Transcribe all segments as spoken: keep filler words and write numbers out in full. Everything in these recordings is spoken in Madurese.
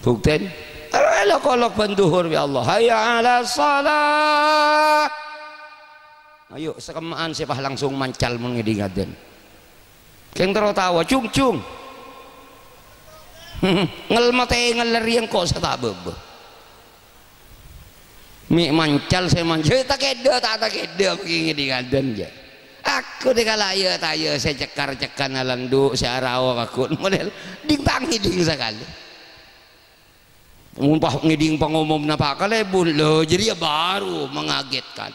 Buktèn, olok-olok bân dhuhur, ya Allah. Hayya 'alas shalah. Ayo, sakemma'an sè pas langsung mancal mon ngèdhing adzan. Kèng terro tawa, "Cung, cung." Ngel-matè ngellerri engko' sè ta' bâbâ. Mè' mancal sè mancal, ta' kèdhâ, ta' ta' kèdhâ, mangkèn ngèdhing adzan, jâ. Aku dikala ya ta' ya sè cèkkar-cèkkan alandu', sè arao kagun model ding ta' ngèdhing sakalè. Mon pas ngèdhing pangomomna Pa' Kalèbun, lho, jârèya baru mengagetkan.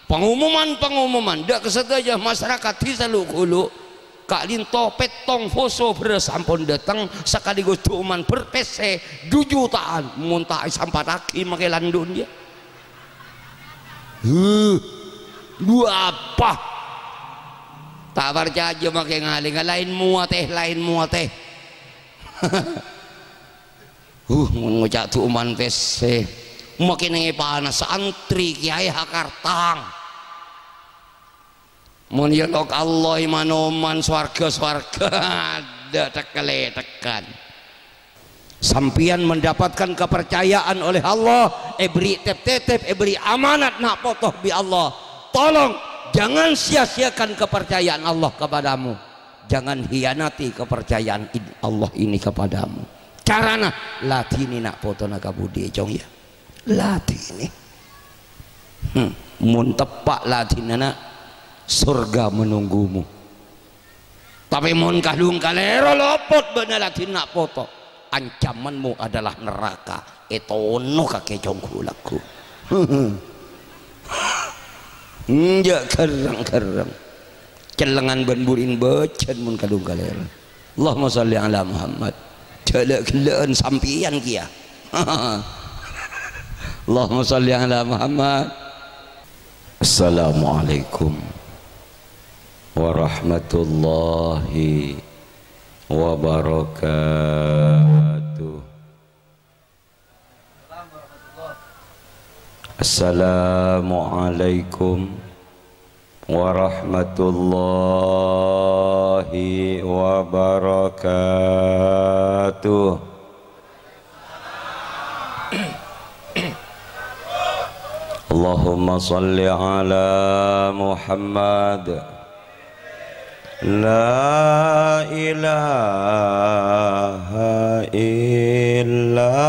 Pangumuman-pangumuman, dâ' ka sadhâjâ masyarakat dhisa Lu'-Ghulu', ka'dinto pèttong poso bherrâs ampon dâteng, sakaligus du'umman berpèssè du juta'an, mon ta' èsampattaghi makè landu'na, yâ. Huh, du apa? Ta' parcajâ makè ngalènga, laèn mowatè, laèn mowatè. Huh, mon ngoca' du'umman pèssè. Makè nèng èpanas, antri kèyaè ha kartang. Mon yâ lok Allah, manoman sowarga-sowarga, dâ' tekkel-ètekkan. Sampèyan mendapatkan kepercayaan oleh Allah, èbherri' tep-tètep, èbherri' amanat na' poto bi' Allah. Tolong, jangan sia-siakan kepercayaan Allah kepadamu. Jangan hianati kepercayaan in-, Allah ini kepadamu. Carana, ladhinè na' potona kabudiyâ, Cong, yâ. Ladhinè. Hmm, mon teppa' ladhinana, sorga menunggumu. Tapè mon kadhung kalèro lopot bâ'na ladhinè na' poto, ancamanmu adalah neraka. Ètono kakè cong ghu-lagghu. Enjâ' ghârrâng-ghârrâng. Cellengan bân buri'na bâjân mon kadhung kalèro. Allahumma shalli ala Muhammad. Jhâ' ghellâ'ân sampèyan kèya. Allahumma shalli ala Muhammad. Assalamualaikum warahmatullahi wabarakatuh. Assalamualaikum warahmatullahi wabarakatuh. Allahumma shalli ala Muhammad. La ilaha illallah.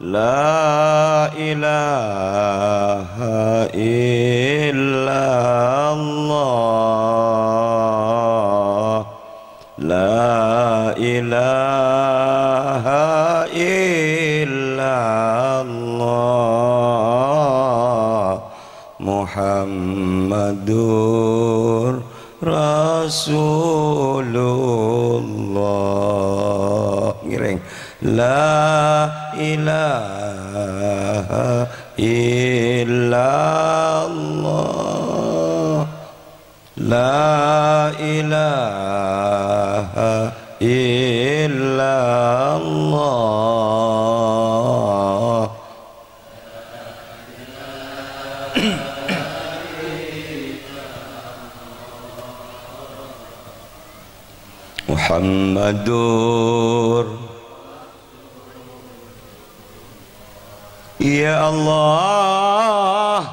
La ilaha illallah. La ilaha illallah. Muhammadur Rasulullah. Ngèrèng. La ilaha illallah. La ilaha illallah. Muhammadur. Ya Allah,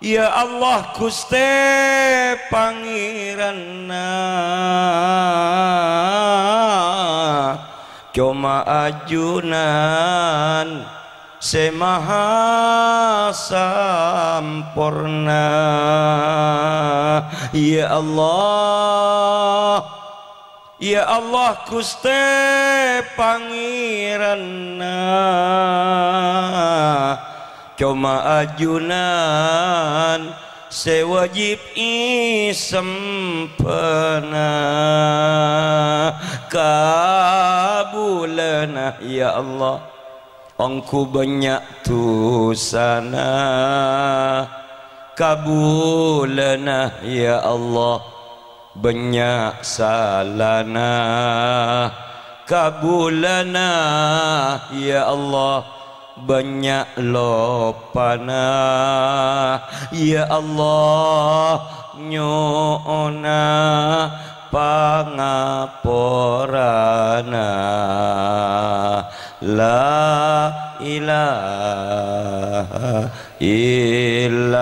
ya Allah, Ghustè Pangèranna, coma ajunan sè maha samporna. Ya Allah, ya Allah, Ghustè Pangèranna, coma ajunan sè wajib èsembhâna. Kabulana, ya Allah. Ongghu bânnya' dusana, kabulana, ya Allah. Bânnya' salana, kabulana, ya Allah. Bânnya' loppana, ya Allah. Nyo'ona pangaporana. La ilaha illallah.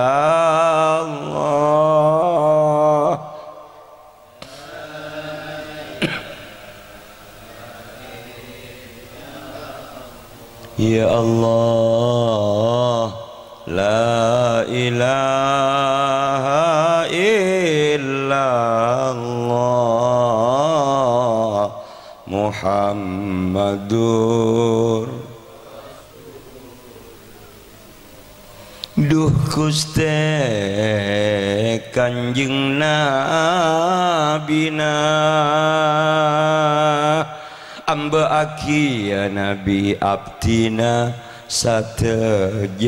Ya Allah, la ilaha illallah Muhammadur. Dhu Ghustè Kanjeng Nabina, amba'aghi, ya Nabi, abdhina sadhâjâna.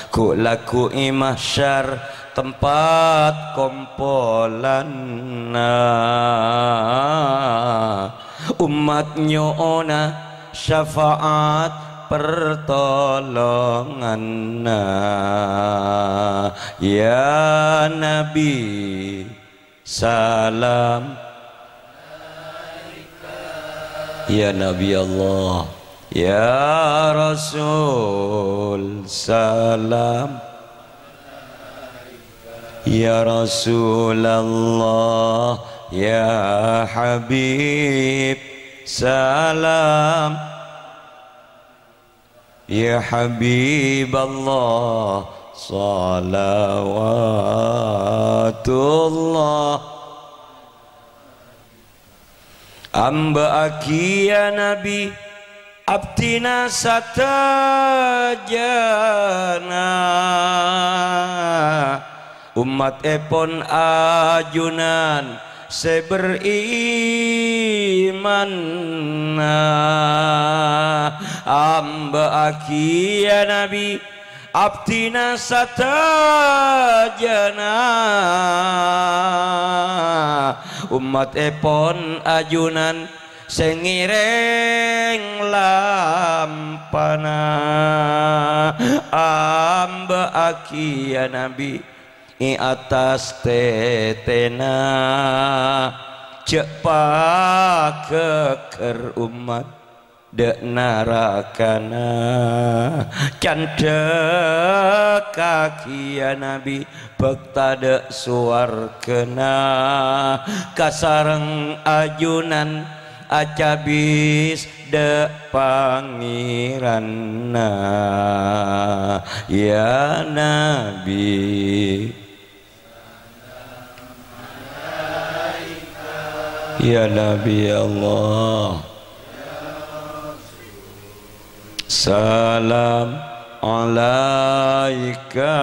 Ghu'-lagghu'i mahsyar tempat kompolanna. Ommat nyo'ona syafaat partolonganna. Ya Nabi, salam. Ya Nabi Allah, ya Rasul, salam. Ya Rasulullah, ya Habib, salam. Ya Habiballah, shalawatullah. Amba'aghi, ya Nabi, abdhina sadhâjâna, ommattèpon ajunan sè beriman. Amba'aghi, ya Nabi, abdhina sadhâjâna, ommattèpon ajunan sè ngèrèng lampana. Amba'aghi, ya Nabi, è attas tètèna, jhâ' paghâghâr ommat dâ' narakana. Candhâkaghi, ya Nabi, bâkta dâ' sowarghâna, kasareng ajunan acabis dâ' Pangèranna, ya Nabi. Ya Nabi Allah, salam alaika,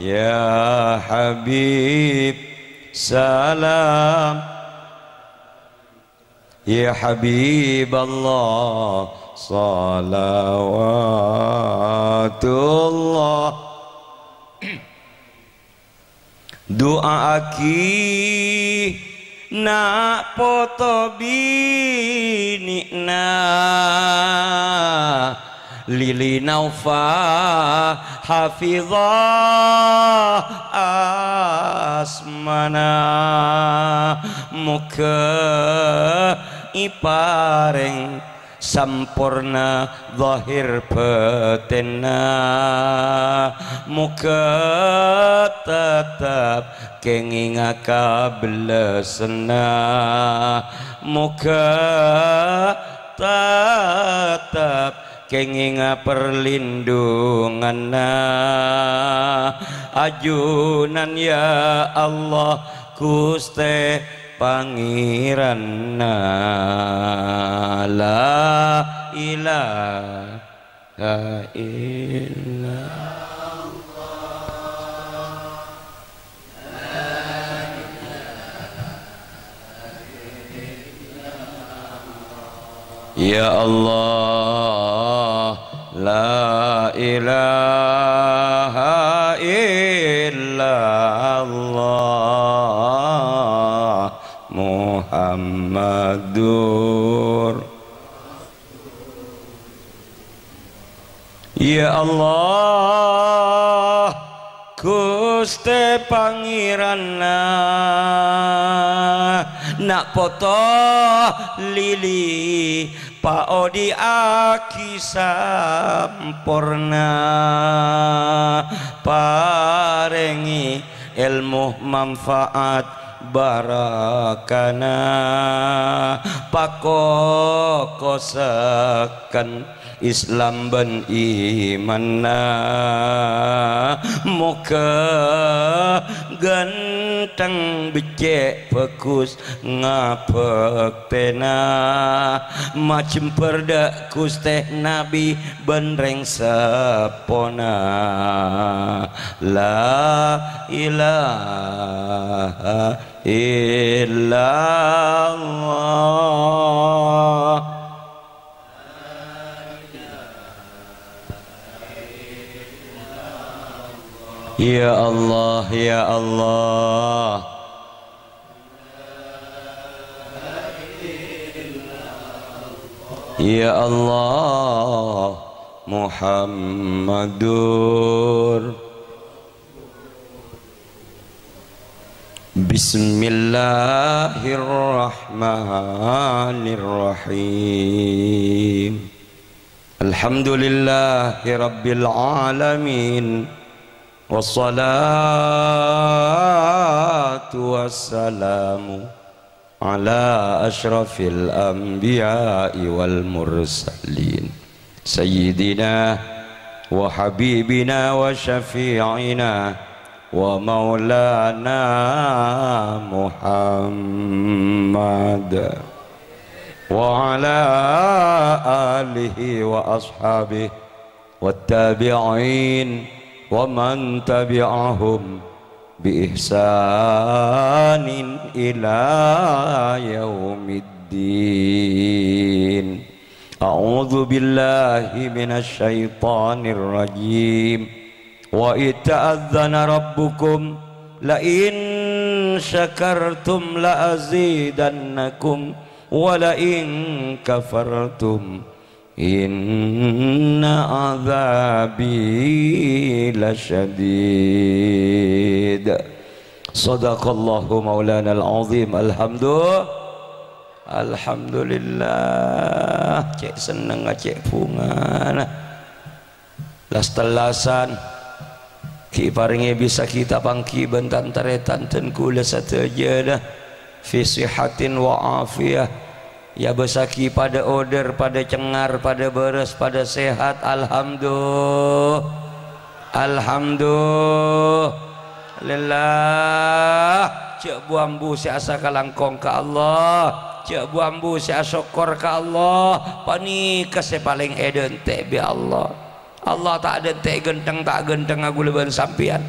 ya Habib, salam. Ya Habiballah, shalawatullah. Du'a'aghi na' poto binè'na, Lili Naufa hafidha asmana, moghâ èparèng samporna zahir bâtènna, moghâ tetep kèngènga kabellasânna, moghâ tetep kèngènga parlindhunganna. Ajunan, ya Allah, Ghustè Pangèranna. La ilaha illallah. Ya Allah, la ilaha illallah Muhammadur. Ya Allah, Ghustè Pangèranna, na' poto lili paodi'aghi samporna, parèngè èlmo manfaat barakana, pakokosaken Islam bân imanna. Moghâ ghântheng beccè' bhâghus ngabhâktèna, majembhâr dhâ' Ghustè Nabbhi bân rèng seppona. La ilaha illallah. Ya Allah, ya Allah. Ya Allah, Muhammadur. Bismillahirrahmanirrahim. Alhamdulillahirabbil alamin. Wassalatu wassalamu ala asyrafil anbiya'i wal mursalin, sayyidina wa habibina wa syafi'ina wa maulana Muhammad, wa ala alihi wa ashabihi, wattabi'in, wa man tabi'ahum bi ihsanin ila yaumiddin. A'udzu billahi minasy syaithanir rajim. Wa idz ta'adzdzana rabbukum la in syakartum la azidannakum wa la in kafartum inna adzabi lasyadid. Shadaqallahu maulanal azim. Alhamdu-, alhamdulillah. Cè' sennengnga, cè' bhungana. Las-tellasan. Ghi' parèngè bisa kita pangghi bân tan-tarètan dân kaulâ sadhâjâna fi sihatin wa afiyah. Èabâssaghi padâ odâr, padâ cengngar, padâ bârâs, padâ sehat. Alhamdu-, alhamdulillah. Jhâ' bu-ambu sè asakalangkong ka Allah. Jhâ' bu-ambu sè asokkor ka Allah. Panèka sè palèng èdhânte' bi' Allah. Allah ta' adhânte' ghântheng ta' ghânthengnga kaulâ bân sampèyan.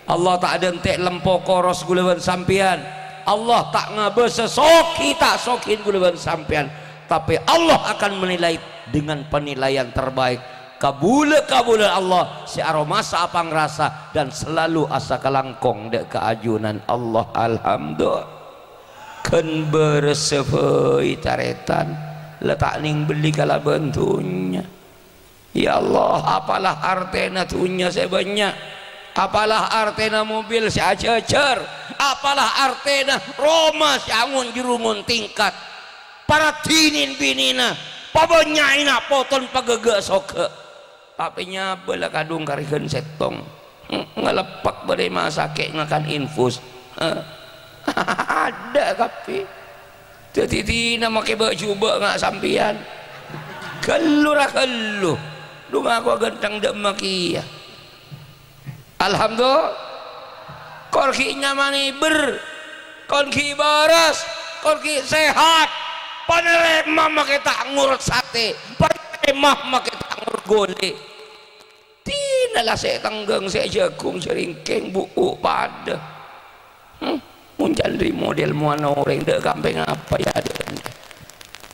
Allah ta' adhânte' lempo koros kaulâ bân sampèyan. Allah ta' ngabâsa soghi ta' soghin kaulâ bân sampèyan. Tapè Allah akan menilai dengan penilaian terbaik. Kabulâ-kabulâ Allah sè aromasa apangrasa dan selalu asakalangkong dâ' ka ajunan Allah. Alhamdulillah. Ghân bârâssa bhâi tarètan, la ta' nèng bellè kalabân dhunnya. Ya Allah, apalah artèna dhunnya sè bânnya'? Apalah artèna mobil sè ajhâjhâr? Apalah artèna roma sè angon-jhurungon tingkat? Para dhinin binèna, pabânnya'è na' poton paghâghâ' soghâ'. Tapè nyabâ la kadhung karèghân sèttong. Ngaleppek bâdâ è masakè' ngakan infus. Adâ' kabbhi. Dhâddhi dinah makè bâ'-jhubâ' nga' sampèyan. Ghâllu ra ghâllu. Dhungakowa ghântheng dâ' emma kèya. Alhamdulillah. Kor ghi' nyamanè bâr. Kor ghi' bârâs. Kor ghi' sehat. Panarèma makè ta' ngorot satè. Panarèma makè ta' ngorot ghulâ. Dinah la sè tengghâng, sè jhâghung, sè rèngkèng, bu'u padâ. Hmm, mon can rè model mowana orèng, dâ' kampèng apa ya, dâ'?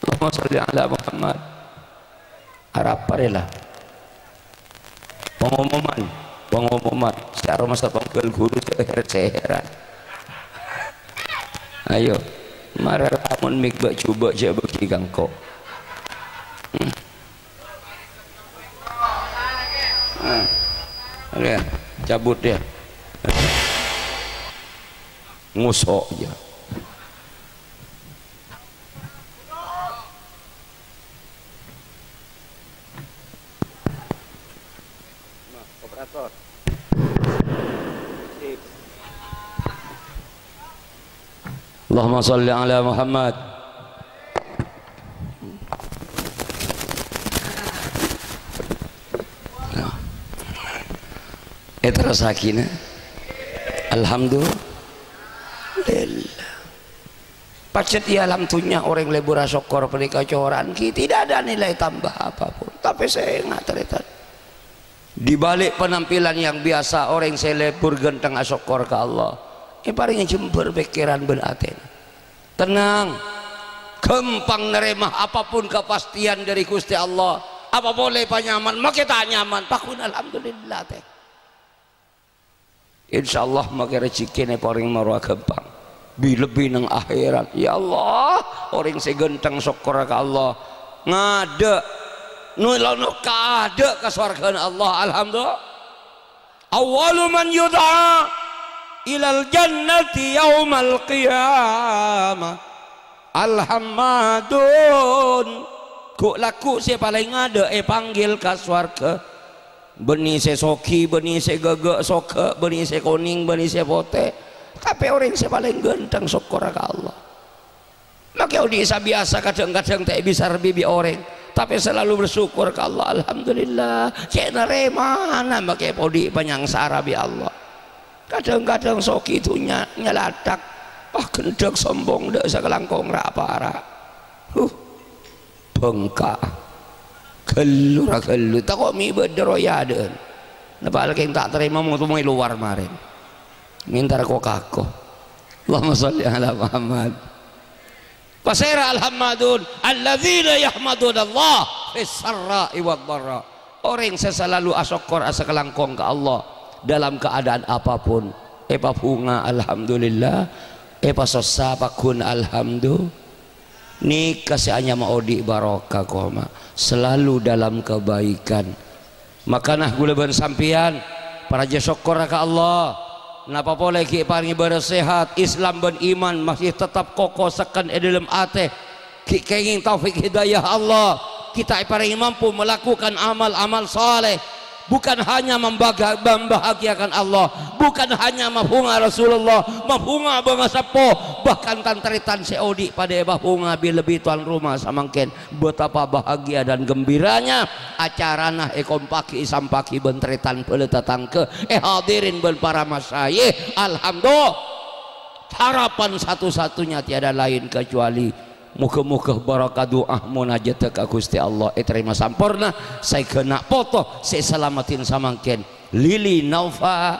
Allahumma sholli ala Muhammad. Arapa rè la? Pengumuman, pengumuman. Sè aromasa pangghâl ghuru sè her-seheran. Ayo, mara lamon mik bâ'-jhubâ' jhâ' bâghi ka engko'. Hmm. Nah. Oke, cabut dia. Ngoso', ya. Allahumma sholli ala Muhammad. Èterrossaghi, nah. Alhamdulillah. Pajhât è alam dhunnya orèng lebur asokkor panèka cora'an ghi, tidak ada nilai tambah apapun. Tapè sè ngaterètan. Di balik penampilan yang biasa, orèng sè lebur ghântheng asokkor ka Allah, èparèngè jembhâr pèkkèran bân atèna. Tenang, ghâmpang narèma apapun kepastian dâri Ghustè Allah. Apa polè panyaman, makè ta' nyaman, paghun alhamdulillah, tè. Insyaallah, makè rejhekkèna èparèngè marowa ghâmpang. Bi-, lebbi neng akhèrat. Ya Allah, orèng sè ghântheng sokkor ka Allah. Ngadâ'. Nolono kaadâ' ka sowarghâna Allah. Alhamdulillah. Awwalu man yud'a ilal jannati yaumal qiyamah. Alhammadun. Ghu'-lagghu' sè palèng adâ' èpanggil ka sowarghâ. Bânnè sè soghi, bânnè sè ghâghâ' soghi, bânnè sè konèng, bânnè sè potè. Tapè orèng sè palèng ghântheng sokkor ka Allah. Makè odi' sabiyasa kadhâng-kadhâng ta' bisa rabbhi bi' orèng, tapè selalu bersyukur ka Allah. Alhamdulillah, cè' narèmana makè odi' panyangsara bi' Allah. Kadhâng-kadhâng soghi dhunnya nyalathak, wah, ghendhek sombong dâ' sakalangkong ra'-para'. Huh, bengka'. Ghâllu ra ghâllu, tako' mè' bâdâ royadhân. Napa alkeng ta' tarèma mo-, temmo è lowar marèn. Mènta ra ko-kako. Allahumma sholli ala Muhammad. Pasèra alhammadun? Alladzina yahmadunallaha fis sarra'i wad dharra. Orèng sè salalu asokkor asakalangkong ka Allah dalam keadaan apapun. Èpabhunga, alhamdulillah. Èpasossa, paghun, alhamdu-, Nèka sè anyama odi' barokah, koma. Selalu dalam kebaikan. Makana ghulâ bân sampèyan parajâ sokkor ka Allah. Napa polè ghi' èparèngè bârâs sehat, Islam bân iman masih tetap koko sekken è dâlem atè. Ghi' kèngèng taufik hidayah Allah, kita èparèngè mampu melakukan amal-amal saleh. Bukan hanya membaga-, membahagiakan Allah, bukan hanya mabhunga Rasulullah, mabhunga bângaseppo, bahkan tan-tarètan sè odi' padâ èpabhunga bi-, lebbi towan roma samangkèn. Betapa bahagia dan gembiranya acarana èkompaghi, èsampaghi bân tarètan bhâlâ tatangghâ, èhadirin bân para masyayikh. Alhamdulillah. Harapan satu-satunya tiada lain kecuali moghâ-moghâ barokah du'a monajat ka Ghustè Allah ètarèma samporna, saèngghâ na' poto sè èsalameddhin samangkèn, Lili Naufa,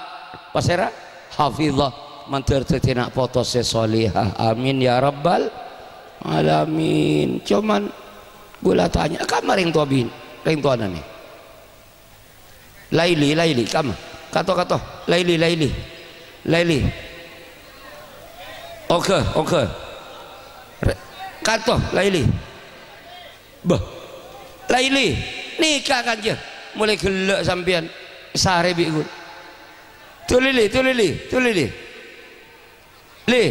pasèra? Hafizah, mandhâr dhâddhi na' poto sè sholihah. Amin ya rabbal alamin. Cuman ghulâ tanya, kamma rèng towa bin-, rèng towana nè? Laili, Laili, kamma? Kato, kato. Laili, Laili. Laili. Oke, oke. Re-, kato, Laili. Bâh. Laili. Nèka kanjâ. Molaè ghellâ' sampèyan. Sarè bi' ghun. Tu Lili, tu Lili, tu Lili. Lè,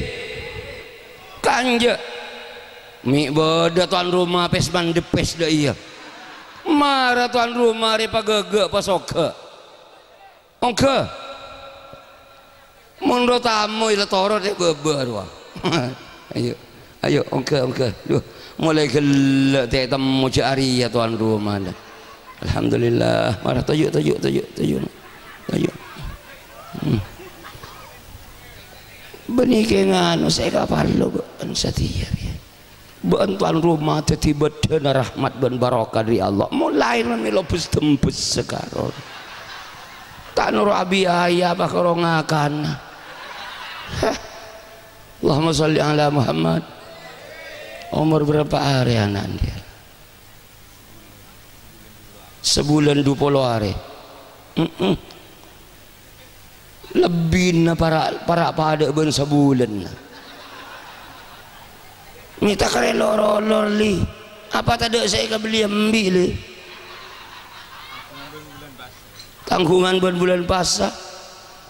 kanjâ'. Mè' bâdâ towan roma pès-mandepès dâ' iyâ. Mara towan roma rè paghâghâ' pasogghâ. Ongghâ. Mon ro tamoy la torot è bâbâ rowa. Ayo. Ayo, ongghâ, ongghâ. Duh, molaè ghellâ' ta' ètemmo jâ' arèya towan roma. Alhamdulillah. Mara toju', toju', toju', toju'. Toju'. Hmm. Bânnè kè nganu sè èkaparlo bâ'na satèya rèya. Bâ'na towan roma dhâddhi bâddhâna rahmat bân barokah dâri Allah. Molaè mèlo bes-tembes sakarè. Ta' noro' abiaya apa karo ngakana. Heh. Allahumma sholli ala Muhammad. Omor bârâmpa arè ana'na? Sabulân du polo arè. Mm-mm. Lebbina para', para' padâ bân sabulân. Mè' ta' karè lor-olor, Li. Apa tadâ' sè èkabelliyâ embi', Li? Tangghungan bân bulân pasa.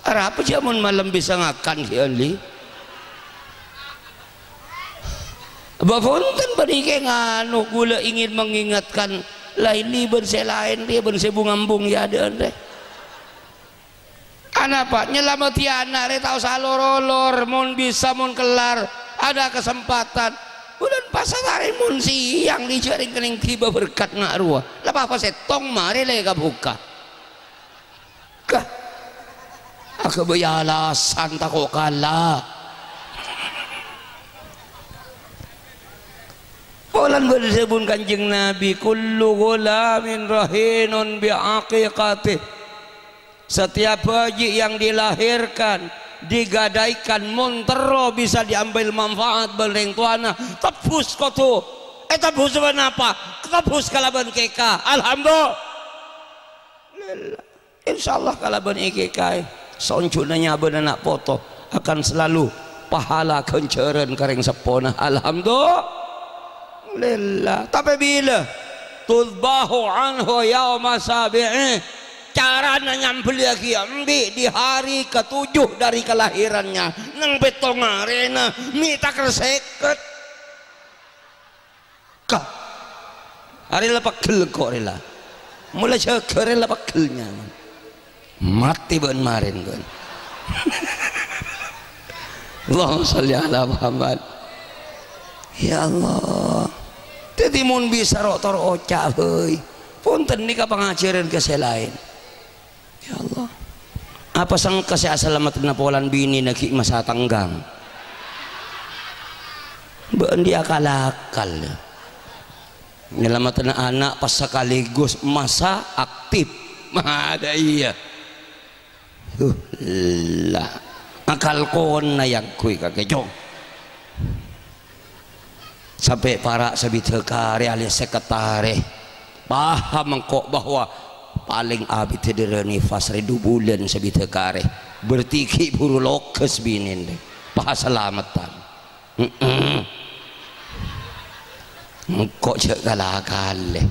Arapa jâ' mon malem bisa ngakan, ghi', Li? Bâ, ponten, panèka nganu, kaulâ ingin mengingatkan Laili bân sè laèn rèya, bân sè bung-ambung è adâ'ân rè. Anapa? Nyalameddhi ana' rè ta' osa lor-olor, mon bisa, mon kellar, ada kesempatan. Bulân pasa tarè mon sèyang rè jhâ' rèng-kennèng ghibâ berkat nga' rowa. La papa sèttong marè la èkabukka. Kah? Aghâbây alasan tako' kala. Polana bâdâ dhâbuna Kanjeng Nabi, "Kullu ghulamin rahinun bi aqiqatih." Setiap bayi yang dilahirkan, digadaikan, mon terro bisa diambil manfaat bân rèng towana, tebbhus kodhu. Eh, tebbhus bân apa? Tebbhus kalabân kèka. Alhamdulillah. Insyaallah kalabân èkèkaè, sonjhuna nyabâna na' poto akan selalu pahala ghânjhârân ka rèng seppona. Alhamdulillah. Tapè bilâ? Tudzbahu anhu yauma sabi'i. Carana nyambelliyaghi embi' di hari ketujuh dari kelahirannya. Neng pètto arèna, mè' taker sèket. Ka. Arè la pegghel engko' rè la. Mola jâgâ rè la pegghel nyaman. Matè bân marèn, bân. Allahumma shalli ala Muhammad. Ya Allah. Dhâddhi mon bisa ro'-toro' oca', bhâi. Ponten nèka pangajhârân ka sè laèn. Ya Allah. Apa sengka sè asalameddhâ polana binèna ghi' masa tenggang? Bâ'na dhi' akal-akal. Nyalameddhâ ana' pas sakaligus masa aktif. Mada iyâ. Huh, la. Akal kona yang kui kakè, Cong. Sampè' para' sabidhâ karè alias sèket arè. Paham engko' bahwa palèng abidhâ dârâ nifas rè du bulân sabidhâ karè. Berarti ghi' buru loghâs binèna rè. Pas salameddhân. Heeh. Engko' jhâ' kala-kalè.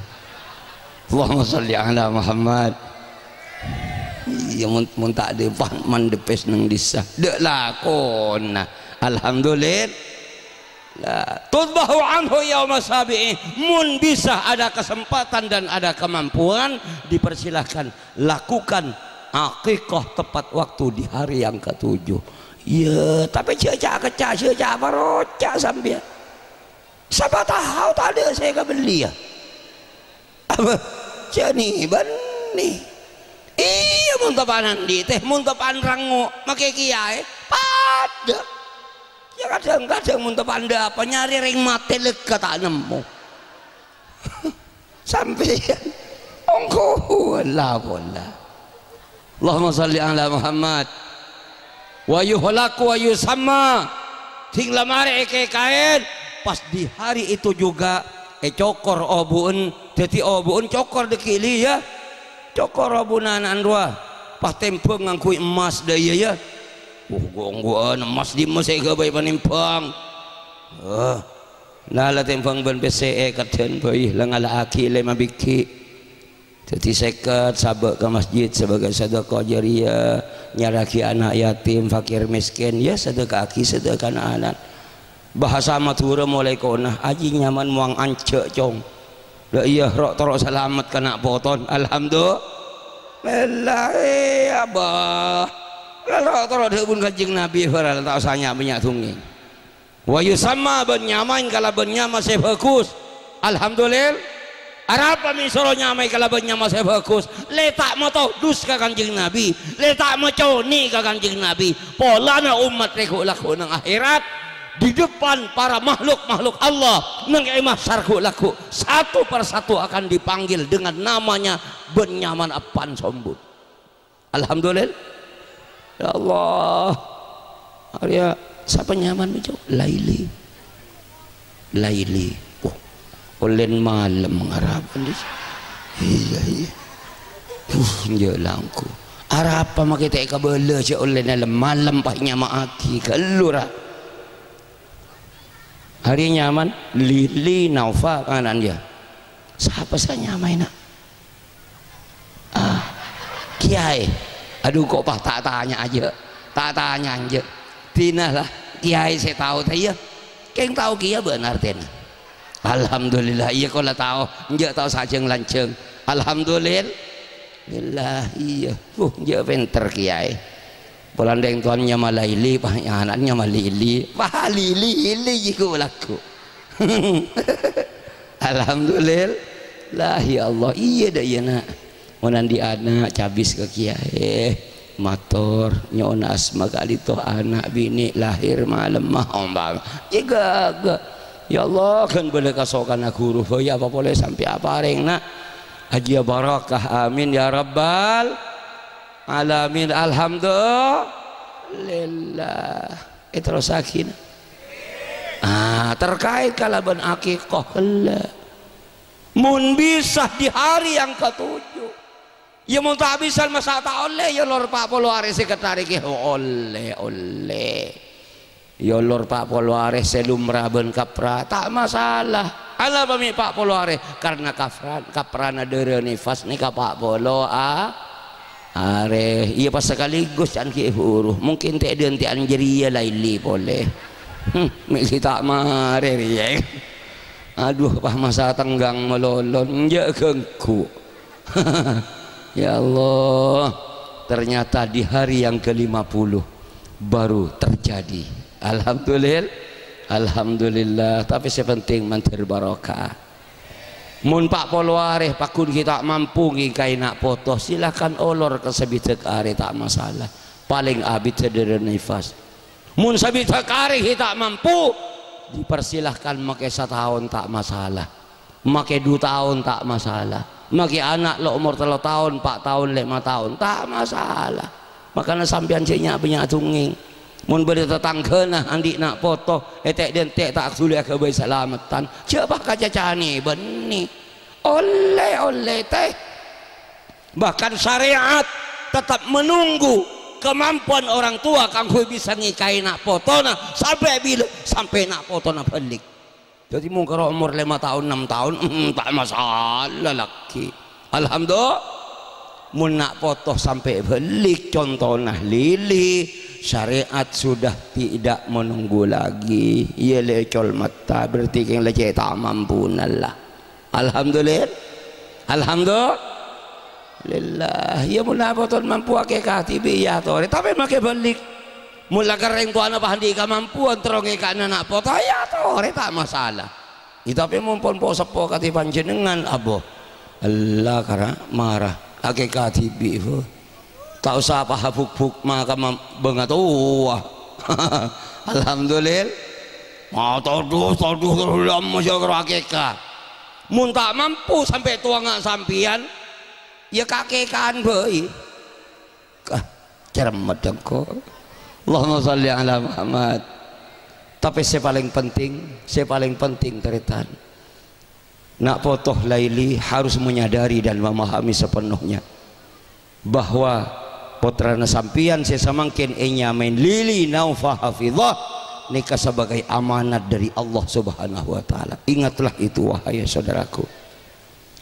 Allahumma shalli ala Muhammad. Iyâ, mon, mon ta' dhi' pa-, mandepes neng dissa. Dâ' lakona. Alhamdulillah. Tudzbahu anhu yauma sabi'i. Mon bisa, ada kesempatan dan ada kemampuan, dipersilahkan lakukan akikah tepat waktu di hari yang ketujuh. Iyâ, tapè jhâ' ca'-kecca', jhâ' ca'-paroca' sampèyan. Sapa tao tadâ' sè èkabelli, yâ? Apa? Jhâni bânnè. Iyâ, mon tepa'an andi' tè, mon tepa'an rangngo', makè kèyaè, padâ. Yâ, kadhâng-kadhâng mon tepa'an dâpa' nyarè rèng matè lèkka ta' nemmo. Sampèyan. Ongghu, la pola. Allahumma shalli ala Muhammad. Wa yuhlaqu wa yusamma. Dhing la marè èkèkaèn, pas di hari itu juga ècokor obu'en, dhâddhi obu'en cokor dâgghi' li, yâ. Cokor obu'na ana'na rowa, pas tèmbhâng ngangghuy emmas dâ' iyâ, yâ. Uh, gongguwân emmas dimma sè èghâbây panèmbhâng. Eh, la, la tèmbhâng bân pèssè èkaddhân bhâi, la ngala'aghi lèma bighi'. Dhâddhi sèket sabâ' ka masjid sebagai sedekah jariyah, nyaraghi ana' yatim, fakir miskin, yâ, sedekahaghi sadhâjâna ana'-ana'. Bhâsa Madhurâ molaè kona, "Aji nyaman muang anjhâ', Cong." La iyâ, ro'-toro' salamet kana' poton. Alhamdulillah, iyâ, Bah. La ro'-toro' dhâbuna Kanjeng Nabi, bhârâl ta' osa nya'-bânnya' dhungngèng. Wa yusamma bân nyamaè kalabân nyama sè bhâghus. Alhamdulillah. Arapa mè' soro nyamaè kalabân nyama sè bhâghus? Lè ta' matodus ka Kanjeng Nabi, lè ta' maconè' ka Kanjeng Nabi. Polana ommat rè ghu'-lagghu' neng akhèrat, di depan para makhluk-makhluk Allah, neng è mahsyar ghu'-lagghu', satu per satu akan dipanggil dengan namanya bân nyamana èpansombhut. Alhamdulillah. Ya Allah. Arèya sapa nyamana, Cok? Laili. Laili. Oh, ollèna malem ngarabân, Dis. Iyâ, iyâ. Uh, njâ' langku. Arapa makè ta' èkabâlâ jhâ' ollèna lem-, malem pas nyama'aghi. Ghâllu, ra. Arèya nyamana Lili Naufal, ana'na, yâ. Sapa sè nyamaè, Na'? Ah, kèyaè. Adhu, ko' pas ta' tanya ajâ. Ta' tanya ajâ. Dinah la, kèyaè sè tao ta' iyâ? Kèng tao kèya bâ'na artèna. Alhamdulillah, iyâ, kaulâ tao, enjâ' tao sajâng-lanjhâng. Alhamdulillah, iyâ. Wuh, enjâ' pènter kèyaè. Polana rèng towan nyama Laili, pas ana'na nyama Lili. Wah, Lili, Lili, jiku lagu. Alhamdulillah, ya Allah. Iyâ, dâ' iyâ, Na'. Mon andi' ana' cabis ka kèyaè, mator, nyo'ona asma ka'dinto ana' binè' lahir malemma, ompama. Iyâ ghâghâ. Ya Allah, ghân bâlâ kasokanna ghuru, bhâi apa polè sampè' aparèng, Na'. Ajiyâ barakah, amin ya rabbal alamin. Alhamdulillah. Èterrossaghi, Na'. Ah, terkait kalabân akèkah ghellâ'. Mon bisa di hari yang ketujuh. Iyâ, mon ta' bisa, masa' ta' ollè, iyâ, lor pa' polo arè sè kètarèkè, ollè, ollè. Iyâ, lor pa' polo arè sè lumra bân kapra, ta' masalah. Anapa mè' pa' polo arè? Karna kafra-, kaprana dârâ nifas nèka pa' polo a-, arè. Iyâ, pas sakaligus can ghi' buru. Mungkin tè'-dântè'an jârèya Laili polè. Hmm, mè' ghi' ta' marè rèya. Adhu, pas masa tenggang malolo, enjâ' ganggu. Ya Allah, ternyata di hari yang kelima puluh baru terjadi. Alhamdulillah, alhamdulillah. Tapè sè penting mandhâr barokah. Mon pa' polo arè pagghun ghi' ta' mampu ngèkaè na' poto, silakan olor ka sabidhâk arè, ta' masalah. Palèng abit sè dârâ nifas. Mon sabidhâk arè ghi' ta' mampu, dipersilahkan makè sataon, ta' masalah. Makè du taon ta' masalah. Makè ana' lo' omor tello taon, pa' taon, lèma taon, ta' masalah. Makana sampèyan jhâ' nya'-bânnya' dungngèng. Mon bâdâ tatangghâna andi' na' poto, ètè'-dèntè' ta' ghulâ aghâbây salameddhân, jhâ' pas kacacanè bânnè. Ollè, ollè, tè. Bahkan syariat tetap menunggu kemampuan orang tua kaangghuy bisa ngèkaè na' potona sampè' bilâ? Sampè' na' potona bâlik. Dhâddhi, mon karo omor lèma taon, ennem taon, ta' masalah laghi. Alhamdulillah. Mon na' poto sampè' bâlik, contona Lili, syariat sudah tidak menunggu lagi. Iyâ, lè, col mata, berarti kèng la cè' ta' mampuna la. Alhamdulillah. Alhamdulillah. Iyâ, mon na' poto mampu akèkah dhibi', iyâ, torè. Tapè makè bâlik. Mon la kèrèng towana pas andi' kamampuan terro ngèkaè na' poto, iyâ, torè, ta' masalah. Iyâ, tapè mon pon po-seppo kadhi panjhennengngan, abo. Ella kara mara. Akèkah dhibi', Bu. Ta' osa pahabuk-buk makam bângatowa. Alhamdulillah. Ma todus, todus terus lama sè karo akèkah. Mon ta' mampu sampè' towangnga sampèyan, iyâ kakèkahan bhâi. Kah, cermet dâ' engko'. Allahumma shalli ala Muhammad. Tapè sè palèng penting, sè palèng penting, tarètan. Na' poto Laili harus menyadari dan memahami sepenuhnya bahwa pottrana sampèyan sè samangkèn ènyamaè Lili Naufa Hafizah nèka sebagai amanat dari Allah Subhanahu wa Ta'ala. Ingatlah itu, wahai saudaraku.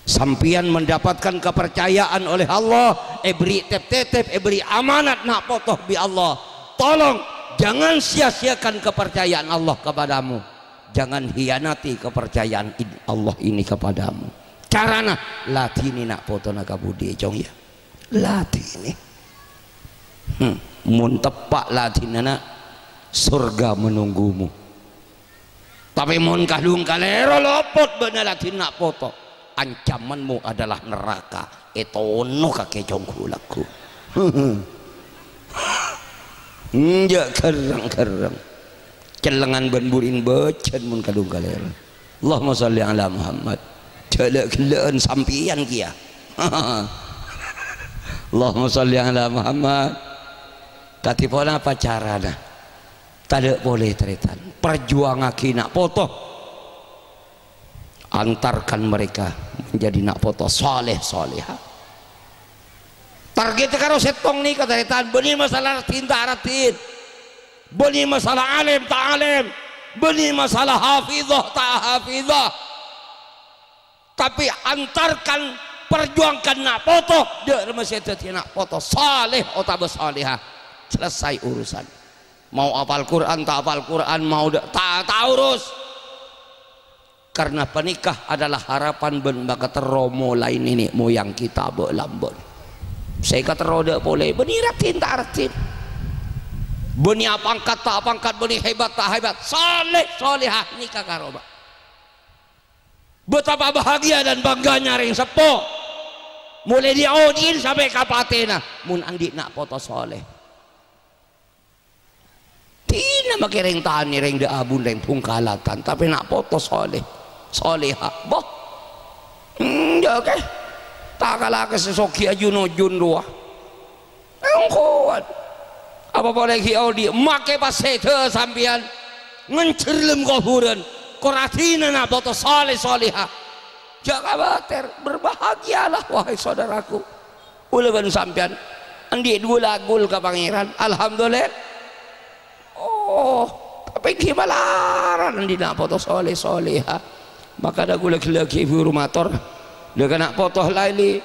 Sampèyan mendapatkan kepercayaan oleh Allah, èberri' tep-tètep, èberri' amanat na' poto bi' Allah. Tolong, jangan sia-siakan kepercayaan Allah kepadamu. Jangan hianati kepercayaan in-, Allah ini kepadamu. Carana, ladhinè na' potona kabudiyâ, Cong, yâ. Ladhinè. Hmm, mon teppa' ladhinana, sorga menunggumu. Tapè mon kadhung kalèro lopot bâ'na ladhinè na' poto, ancamanmu adalah neraka. Ètono kakè cong ghu-lagghu. Enjâ' ghârreng-ghârreng. Cellengan bân buri'na bâjân mon kadhung kalèro. Allahumma shalli ala Muhammad. Jhâ' ghellâ'ân sampèyan kèya. Allahumma shalli ala Muhammad. Kadhi ponapa carana? Tadâ' polè, tarètan. Perjuangaghi na' poto. Antarkan mereka menjadi na' poto saleh, salehah. Targetta karo sèttong nèka, tarètan. Bânnè masalah raddhin ta' raddhin. Bânnè masalah alèm ta' alèm. Bânnè masalah hafidhah ta' hafidhah. Tapè antarkan, perjuangkan na' poto, dâ' remma sè dhâddhiyâ na' poto saleh otabâ salehah. Selesai urusan. Mau apal Qur'an, ta' apal Qur'an, mau dâ', ta', ta' urus. Karena panèka adalah harapan bân makaterro molaè nènè' moyang kita bâ' lambâ'. Sè èkaterro dâ' polè, bânnè raddhin ta' raddhin. Bânnè apangkat ta' apangkat, bânnè hebat ta' hebat. Saleh, salehah, nèka karoma. Betapa bahagia dan bangganya rèng seppo. Molaè dhi-, odi'in sampè' ka patèna, mon andi' na' poto saleh. Dina makè rèng tanè, rèng dâ' abun, rèng bhungkalatan, tapè na' poto saleh, salehah. Boh. Enjâ' kè. Ta' kala ka sè soghi ajun-ojun rowa. Engko'. Apa polè ghi' odi', makè pasèdhâ sampèyan ngenjher lem kobhurân, kor adina na' poto saleh salehah. Jhâ' kobâtèr, berbahagialah, wahai saudaraku. Kaulâ bân sampèyan andi' duwâ' lagul ka Pangèran. Alhamdulillah. Oh, tapè ghi' malarat andi' na' poto saleh salehah. Makana kaulâ ghellâ' ghi' buru mator, dâ' ka na' poto laèn,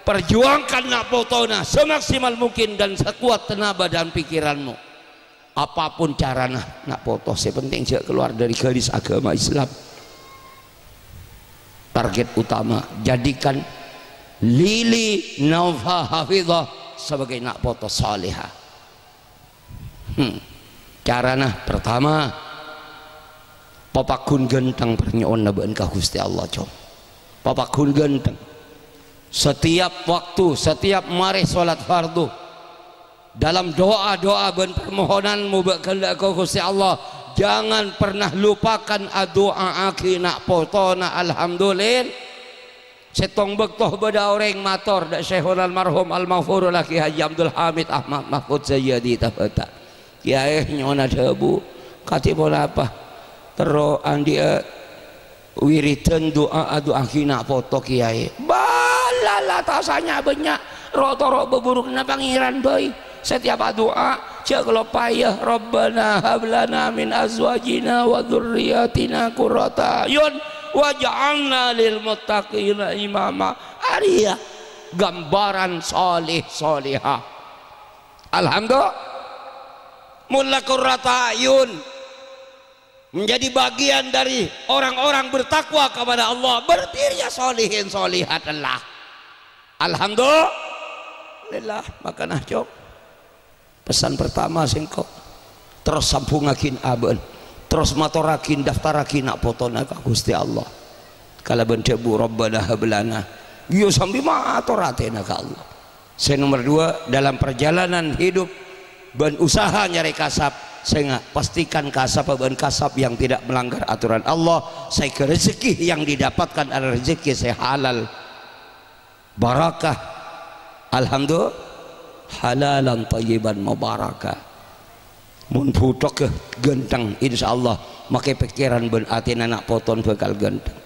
perjuangkan na' potona semaksimal mungkin dan sekuat tenaga dan pikiranmu. Apapun carana, na' poto, sè penting jhâ' keluar dari garis agama Islam. Target utama, jadikan Lili Naufa Hafizah sebagai na' poto salehah. Hmm. Carana pertama, papagghun ghântheng parnyo'onna bâ'na ka Ghustè Allah, Cong. Papagghun ghântheng. Setiap waktu, setiap marè salat fardu, dalam doa-doa bân permohonanmu bâ' ghellâ' ka Ghustè Allah, jangan pernah lupakan adu'a'aghi na' potona, alhamdulillah. Sèttong bâkto bâdâ orèng mator dâ' Syaikhona almarhum Al-Maghfurul Haji Abdul Hamid Ahmad Mahfud Sayyadi Tabata. Kèyaè nyo'ona dhâbu, kadhi ponapa? Terro andi'â wiridan du'a, adu'a'aghi na' poto, Kèyaè. Bâlâ la ta' sanya bânnya', ro'-toro' bâburukna Pangèran bhâi. Setiap adu'a, jhâ' kaloppaè, ya, "Rabbana hab lana min azwajina wa dzurriyyatina qurrata a'yun waj'alna lil muttaqina imama." Arèya gambaran saleh salehah. Alhamdulillah. Mon la qurrata a'yun, menjadi bagian dari orang-orang bertakwa kepada Allah, berarti rèya solihin solihat Allah. Alhamdulillah, makana, Cong. Pesan pertama sèngko', terros sambhungngaghin abâ'na, terros matorraghin, daftarraghin na' potona ka Ghustè Allah. Kalabân dhâbu, "Rabbana hab lana." Iyâ, sambi mator atèna ka Allah. Sè nomer dua, dalam perjalanan hidup bân usaha nyarè kasab, sènga', pastikan kasab bân kasab yang tidak melanggar aturan Allah, sehingga rezeki yang didapatkan adalah rezeki sè halal, barakah. Alhamdulillah, halalan thayyiban mubarakah. Mon bhuthogghâ ghântheng, insyaallah, makè pèkkèran bân atèna na' potona bhâkal ghântheng.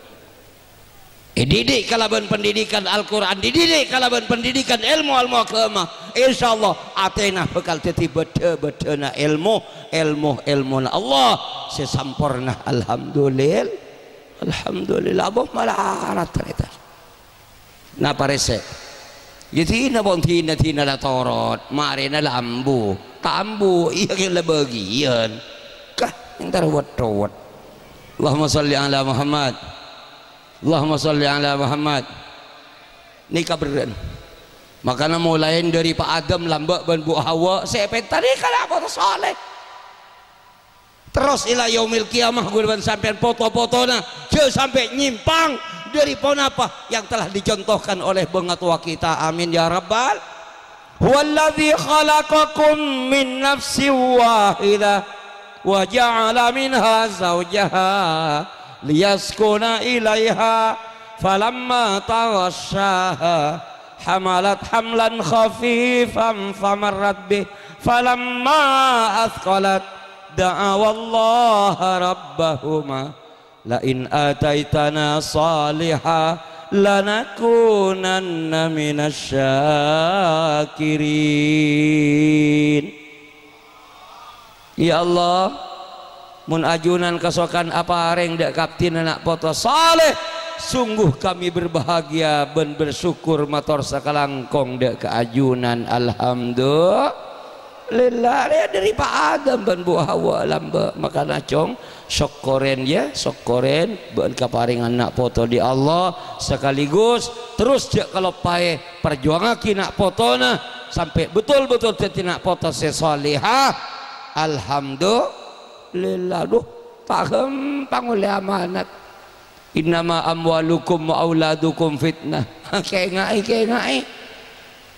Èdidik kalabân pendidikan Al-Qur'an, dididik kalabân pendidikan èlmo-èlmo aghâma. Insyaallah, atèna bhâkal dhâddhi bâdâ-bâdâna èlmo, èlmo-èlmona Allah sè samporna. Alhamdulillah. Alhamdulillah, abâ' malarat, tarètan. Napa rèsè? Iyâ, dina pon dina, dina la torot, marèna la ambu. Ta' ambu, iyâ, kèng la bâgiyân. Kah, èntar wet-towet. Allahumma shalli ala Muhammad. Allahumma shalli ala Muhammad. Nèka berrâ'na. Makana molaè dâri Pa' Adam lambâ' bân Bu Hawa, sè èpènta nèka la poto saleh. Terros ila yaumil qiyamah, kaulâ bân sampèyan poto-potona, jhâ' sampè' nyimpang dâri ponapa yang telah dicontohkan oleh bângatua kita. Amin ya rabbal. Huwallazi khalaqakum min nafsin wahidah wa ja'ala minha zawjaha liyaskuna ilaiha, falamma taghasyaha hamalat hamlan khafifan famarrat bih, falamma athqalat da'awallaha rabbahuma, "La in ataitana shalihan lanakunanna minasy syakirin." Ya Allah, mon ajunan kasokan aparèng dâ' ka abdhina na' poto saleh, sungguh kami berbahagia bân bersyukur mator sakalangkong dâ' ka ajunan. Alhamdulillah. Lillah, ya, dhâri Pa' Adam bân Bu Hawa lambâ'. Makana, Cong, sokkorèn, ya, sokkorèn bâ'na kaparèngan na' poto dâri Allah, sakaligus terros jhâ' kaloppaè parjuwangngaghi na' potona sampè' betul-betul dhâddhi na' poto sè salehah. Alhamdulillah. Duh, ta' ghâmpang ollè amanat. "Innama amwalukum wa auladukum fitnah." Kèngaè, kèngaè.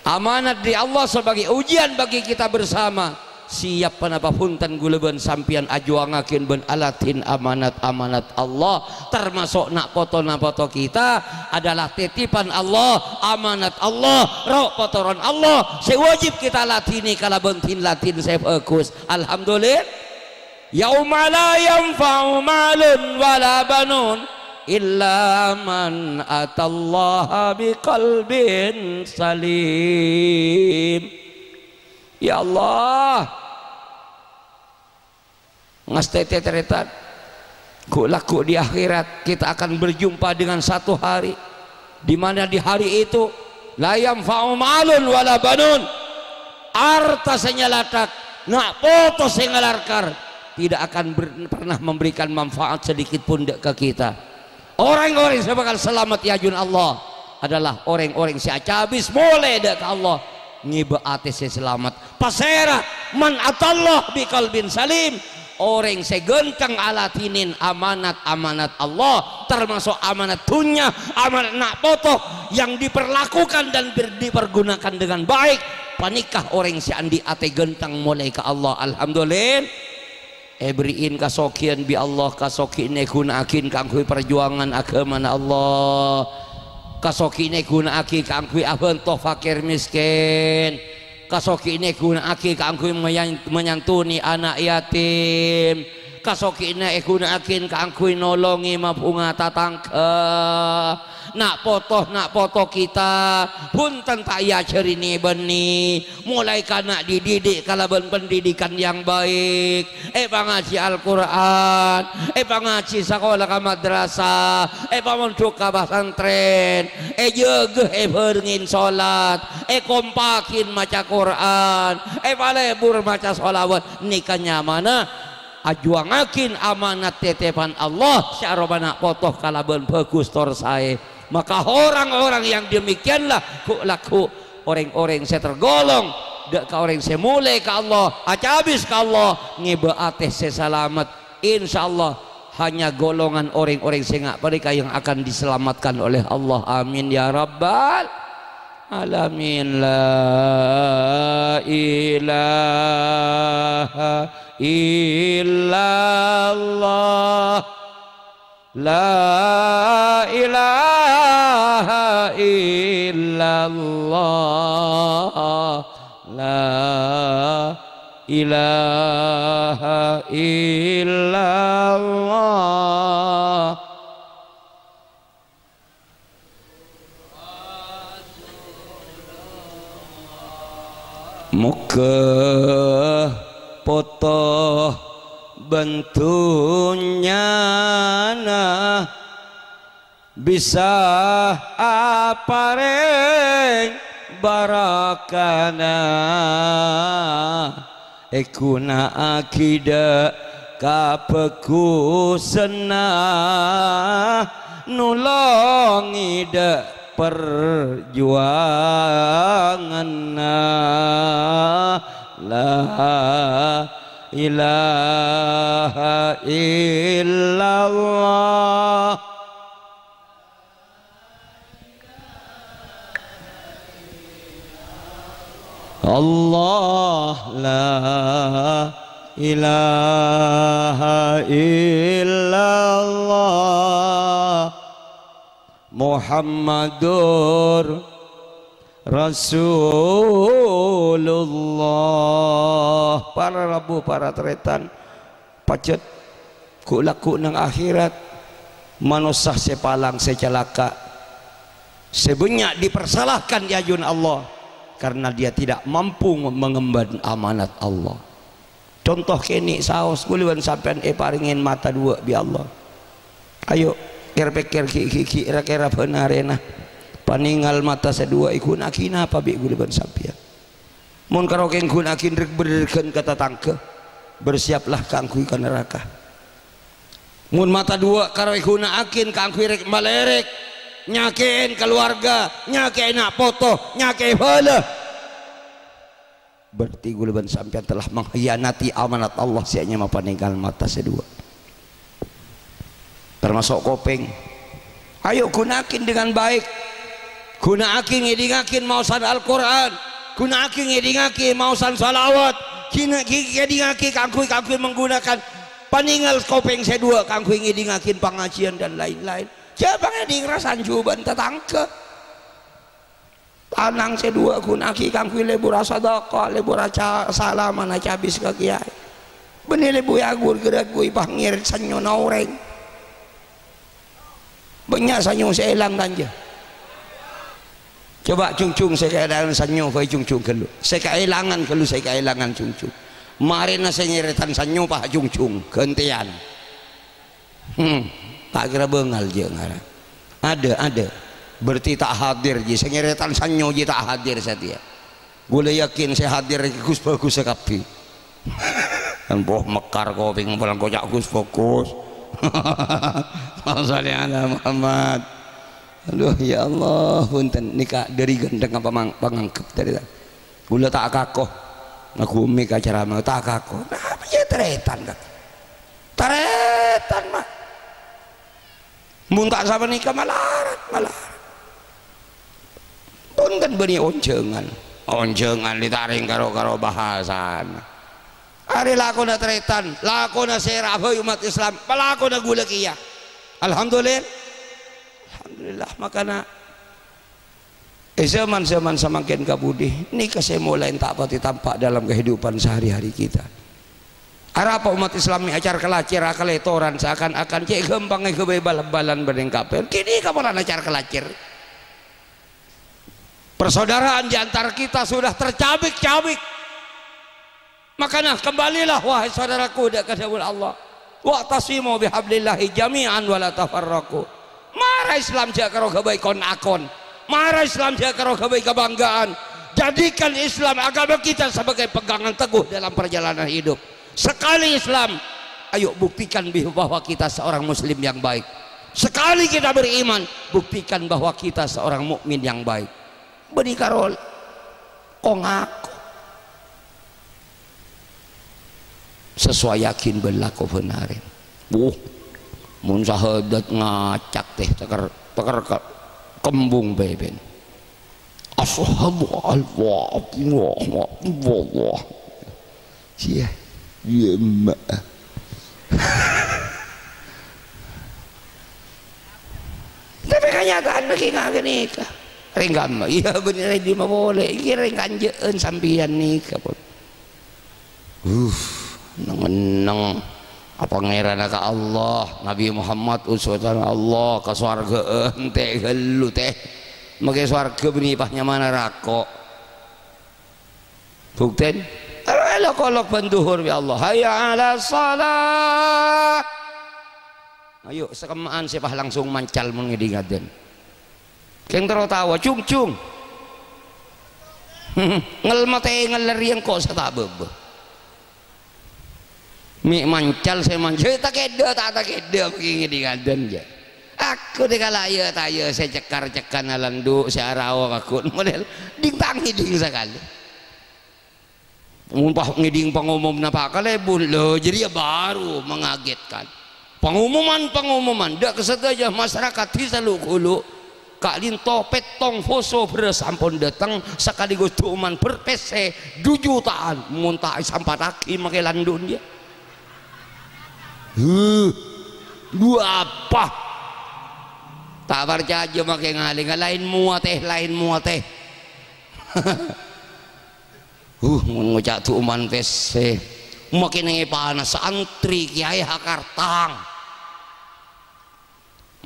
Amanat dâri Allah sebagai ujian bagi kita bersama. Siap ponapa bhunten ghulâ bân sampèyan ajuwangngaghin bân aladhin amanat-amanat Allah, termasuk na' poto-na' poto kita adalah titipan Allah, amanat Allah, ro' potoron Allah, sè wajib kita ladhini kalabân dhin-ladhin sè bhâghus. Alhamdulillah. "Yauma la yanfa'u malun wala banun illa man atallaha biqalbin salim." Ya Allah, ngastètè tarètan, ghu'-lagghu' di akhirat kita akan berjumpa dengan satu hari, di mana di hari itu la yanfa'u malun wala banun, arta sè nyalathak, na' poto sè ngalarkar, tidak akan ber-, pernah memberikan manfaat sedikit pun dâ' ka kita. Orèng-orèng sè bhâkal salamet è ajunanna Allah adalah orèng-orèng sè acabis molè dâ' ka Allah, ngèbâ atè sè salamet. Pasèra? "Man atallah biqalbin salim." Orèng sè ghânteng aladhinin amanat-amanat Allah, termasuk amanat dhunnya, amanat na' poto yang diperlakukan dan ber-, dipergunakan dengan baik, panèka orèng sè andi' atè ghânteng molè ka Allah. Alhamdulillah. Èberri'in kasoghiyân bi' Allah, kasoghiyân èghuna'aghin kaangghuy parjuwangan aghâmana Allah. Kasoghiyân èghuna'aghi kaangghuy abhânto fakir miskin. Kasoghiyân èghuna'aghi kaangghuy mayan-, manyantuni ana' yatim. Kasoghiyân èghuna'aghin kaangghuy nolongè mabhunga tatangghâ. Na' poto, na' poto kita, bhunten ta' èajhâri nè-bânnè, molaè kana' dididik kalabân pendidikan yang baik, èpangajhi Al-Qur'an, èpangajhi sakola ka madrasah, èpamondhuk ka pasantrèn, èjâgâ èbhârengngè solat, èkompa'aghi maca Qur'an, èpalebur maca sholawat, nèka nyamana ajuwangngaghin amanat tètèpan Allah sè aropa na' poto kalabân bhâghus tor saè. Maka orang-orang yang demikianlah ghu'-lagghu' orèng-orèng sè tergolong dâ' ka orèng sè molè ka Allah, acabis ka Allah, ngèbâ atè sè salamet. Insyaallah, hanya golongan orèng-orèng sè nga' panèka yang akan diselamatkan oleh Allah. Amin ya rabbal alamin. La ilaha illallah. La ilaha illallah. La ilaha illallah. Mogâ poto bân dhunnyana bisa aparèng bhârâkana. Èghuna'aghi dâ' kabhâghusânna, nolongè dâ' parjuwânganna. La ilaha illallah. Allah, la ilaha illallah, Muhammadur Rasulullah. Para rabu, para tarètan, pajhât ghu'-lagghu' neng akhèrat, manossa sè palang sè calaka', sè bânnya' dipersalahkan è ajunanna Allah karena dia tidak mampu mengemban amanat Allah. Conto kènè' saos, ghulâ bân sampèyan èparèngè mata duwâ' bi' Allah. Ayo, kèr-pèkkèr ghi'-ghi'-ghi' ra-kèra bân arèna. Panèngal mata sè duwâ' èghuna'aghi napa bi' ghulâ bân sampèyan? Mon karo kèng ghuna'aghi rèk-bherrègghân ka tatangghâ, bersiaplah kaangghuy ka naraka. Mon mata duwâ' karo èghuna'aghi kaangghuy rèk-malèrèk, nyakè'è kaluwarga, nyakè'è na' poto, nyakè'è bhâlâ, berarti ghulâ bân sampèyan telah mengkhianati amanat Allah sè anyama panèka mata sè duwâ'. Termasuk kopèng. Ayo ghuna'aghi dengan baik. Ghuna'aghi ngèdingngaghi maosan Al-Qur'an. Ghuna'aghi ngèdingngaghi maosan shalawat. Ghina-, ghi-, ngèdingngaghi kaangghuy, kaangghuy menggunakan panèngal kopèng sè duwâ' kaangghuy ngèdingngaghi pangajiân dan lain-lain. Jhâ' pangèding rasan jhubân tatangghâ. Tanang sè duwâ' ghuna'aghi kaangghuy lebur asadaka, lebur aca-, salaman acabis ka kèyaè. Bânnè lebur aghur gherâ ghuy pangèr sanyona orèng. Bânnya' sanyo sè èlang kanjâ. Coba jhungjhung sè kaèlangan sanyo, bhâi jhungjhung ghâllu. Sè kaèlangan ghâllu, sè kaèlangan jhungjhung. Marèna sè ngèrètan sanyo, pas jhungjhung, ghântèyan. Hmm, ta' kèra bângal jhâ' ngara. Ada, ada. Berarti ta' hadir jiyâ. Sè ngèrètan sanyo jiyâ ta' hadir satèya. Ghulâ yakin sè hadir nèka ghus-bhâghus sè kabbhi. Embuh mekar kopèng polana koca' ghus-bhâghus. Allahumma shalli ala Muhammad. Aduh, ya Allah, bhunten. Nèka dhâri ghântheng apa mang-, panganggep dhâri ta-, ghulâ ta' akako. Ngaghumè ka ceramah, ta' akako. Napa jiyâ tarètan, Ka'? Tarètan, ma'. Mon ta' sapanèka malarat, malarat. Bhunten bânnè onjhângan. Onjhângan ètarèng karo, karo bhâsana. Arè lakona tarètan, lakona sèra bhâi ommat Islam, palakona ghulâ kèya. Alhamdulillah. Alhamdulillah, makana È zaman-zaman samangkèn kabudi, nèka sè mulai ta' patè tampa' dalam kehidupan sehari-hari kita. Arapa ommat Islam mè' acar-kalacèr, akalètoran, seakan-akan cè' ghâmpang èghâbây bal-bâlân bânnè kapèr. Kènè' ka polana acar-kalacèr. Persaudaraan di antara kita sudah tercabik-cabik. Makana, kembalilah, wahai saudaraku, dâ' ka dhâbuna Allah. "Wa'tasimu bihablillahi jami'an wa la tafarraqu." Mara Islam jhâ' karo ghâbây kon-akon. Mara Islam jhâ' karo ghâbây kabanggaan. Jadikan Islam agama kita sebagai pegangan teguh dalam perjalanan hidup. Sekali Islam, ayo buktikan bi-, bahwa kita seorang muslim yang baik. Sekali kita beriman, buktikan bahwa kita seorang mukmin yang baik. Bânnè karo ko-ngako. Sesuaiaghi bân lako bhânarèn. Wuh, mon syahadat ngacak tè, teker, teker ke-, kembung bhâi bhân. Asyhadu an la ilaha illallah. Sia, iyâ, emma'. Tapè kanyataanna ghi' nga-, ghânèka. Rèng kamma, iyâ, bânnè rèng dimma polè. Iki rèng kanjâ'ân sampèyan nèka, pon. Uh, neng-enneng. Apa ngèrana ka Allah, Nabi Muhammad uswatan Allah, ka sowarghâ èntè' ghâllu, tè. Makè sowarghâ bânnè pas nyamana rako'. Bhuktèn, terro èlok-olok bân dhuhur, ya Allah. "Hayya 'alas shalah." Ayo, sakemma'an sè pas langsung mancal mon ngèdhing adzan. Kèng terro taowa, cung-cung. Ngel-matè ngellerri engko' sè ta' bâbâ. Mè' mancal sè mancal, ta' kèdhâ, ta', ta' kèdhâ, makè ngèdhing adzan, jâ. Aku dikala ya, ta' ya, sè cekar-cekkan alandu', sè arao kagun model, ding ta' ngèdhing sakalè. Mon pas ngèdhing pangomomna Pa' Kalèbun, lho, jârèya baru mengagetkan. Pangumuman-pangumuman, dâ' ka sadhâjâ masyarakat Dhisa Lu'-Ghulu', ka'dinto pèttong poso bherrâs ampon dâteng, sakaligus du'umman bher-, pèssè du juta'an, mon ta' èsampattaghi makè landu'na, yâ. Huh, du apa? Ta' parcajâ makè ngalènga, laèn mowatè, laèn mowatè. Huh, mon ngoca' du'umman pèssè. Makè nèng èpanas, antri kèyaè hakartang.